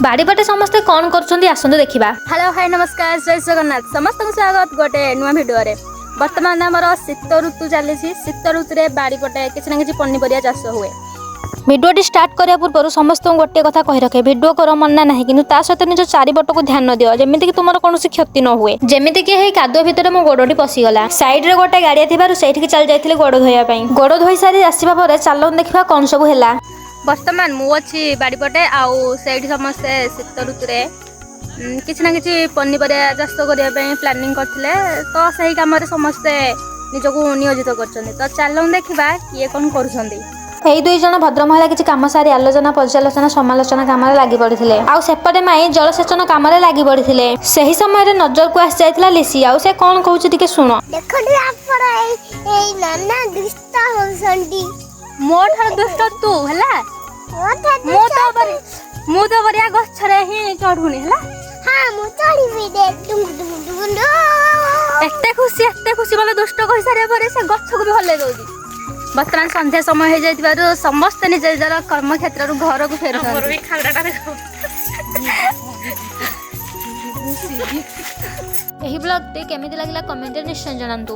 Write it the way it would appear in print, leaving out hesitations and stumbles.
ବାଡ଼ିପଟେ ସମସ୍ତେ କ'ଣ କରୁଛନ୍ତି ଆସନ୍ତୁ ଦେଖିବା। ହ୍ୟାଲୋ, ହାଇ, ନମସ୍କାର, ଜୟ ଜଗନ୍ନାଥ। ସମସ୍ତଙ୍କୁ ସ୍ୱାଗତ ଗୋଟେ ନୂଆ ଭିଡ଼ିଓରେ। ବର୍ତ୍ତମାନ ଆମର ଶୀତ ଋତୁ ଚାଲିଛି। ଶୀତ ଋତୁରେ ବାଡ଼ିପଟେ କିଛି ନା କିଛି ପନିପରିବା ଚାଷ ହୁଏ। ଭିଡ଼ିଓଟି ଷ୍ଟାର୍ଟ କରିବା ପୂର୍ବରୁ ସମସ୍ତଙ୍କୁ ଗୋଟିଏ କଥା କହି ରଖେ, ଭିଡ଼ିଓ କର, ମନା ନାହିଁ, କିନ୍ତୁ ତା ସହିତ ନିଜ ଚାରିପଟକୁ ଧ୍ୟାନ ଦିଅ, ଯେମିତିକି ତୁମର କୌଣସି କ୍ଷତି ନ ହୁଏ। ଯେମିତିକି ଏହି କାଦୁଅ ଭିତରେ ମୋ ଗୋଡ଼ଟି ପଶିଗଲା। ସାଇଡ୍ରେ ଗୋଟେ ଗାଡ଼ିଆ ଥିବାରୁ ସେଇଠିକି ଚାଲି ଯାଇଥିଲି ଗୋଡ଼ ଧୋଇବା ପାଇଁ। ଗୋଡ଼ ଧୋଇ ସାରି ଆସିବା ପରେ ଚାଲନ୍ତୁ ଦେଖିବା କ'ଣ ସବୁ ହେଲା। ବର୍ତ୍ତମାନ ମୁଁ ଅଛି ବାଡ଼ିପଟେ ଆଉ ସେଇଠି ସମସ୍ତେ ଶୀତ ଋତୁରେ କିଛି ନା କିଛି ପନିପରିବା ଚାଷ କରିବା ପାଇଁ ପ୍ଲାନିଂ କରିଥିଲେ। ତ ସେହି କାମରେ ସମସ୍ତେ ନିଜକୁ ନିୟୋଜିତ କରିଛନ୍ତି। ତ ଚାଲନ୍ତୁ ଦେଖିବା କିଏ କ'ଣ କରୁଛନ୍ତି। ଏଇ ଦୁଇ ଜଣ ଭଦ୍ରମହିଳା କିଛି କାମ ସାରି ଆଲୋଚନା, ପର୍ଯ୍ୟାଲୋଚନା, ସମାଲୋଚନା କାମରେ ଲାଗି ପଡ଼ିଥିଲେ ଆଉ ସେପଟେ ମାଇଁ ଜଳସେଚନ କାମରେ ଲାଗି ପଡ଼ିଥିଲେ। ସେହି ସମୟରେ ନଜରକୁ ଆସି ଯାଇଥିଲା ଲିସି। ଆଉ ସେ କ'ଣ କହୁଛି ଟିକେ ଶୁଣ। ଦେଖନ୍ତୁ ଆପଣ, ଏଇ ଏଇ ନାନା ଦୁଷ୍ଟ ହଉଛନ୍ତି। ମୋ ଠାରୁ ଦୁଷ୍ଟ ତୁ ହେଲା। ମୋ ଠାରୁ ମୁଁ ତ ପରିଆ ଗଛରେ ହିଁ ଚଢୁନି ହେଲା। ହଁ, ମୁଁ ଚଢିବି ଦେ, ଡୁଙ୍ଗୁ ଡୁଙ୍ଗୁ ଡୁଙ୍ଗୁ। ଏତେ ଖୁସି, ଏତେ ଖୁସି ମାନେ ଦୁଷ୍ଟ କହିସାରିବା ପରେ ସେ ଗଛକୁ ବି ହଲେଇ ଦଉଛି। ବର୍ତ୍ତମାନ ସନ୍ଧ୍ୟା ସମୟ ହେଇଯାଇଥିବାରୁ ସମସ୍ତେ ନିଜ ନିଜର କର୍ମକ୍ଷେତ୍ରରୁ ଘରକୁ ଫେରୁଛନ୍ତି। ଏହି ବ୍ଲଗଟି କେମିତି ଲାଗିଲା କମେଣ୍ଟରେ ନିଶ୍ଚୟ ଜଣାନ୍ତୁ।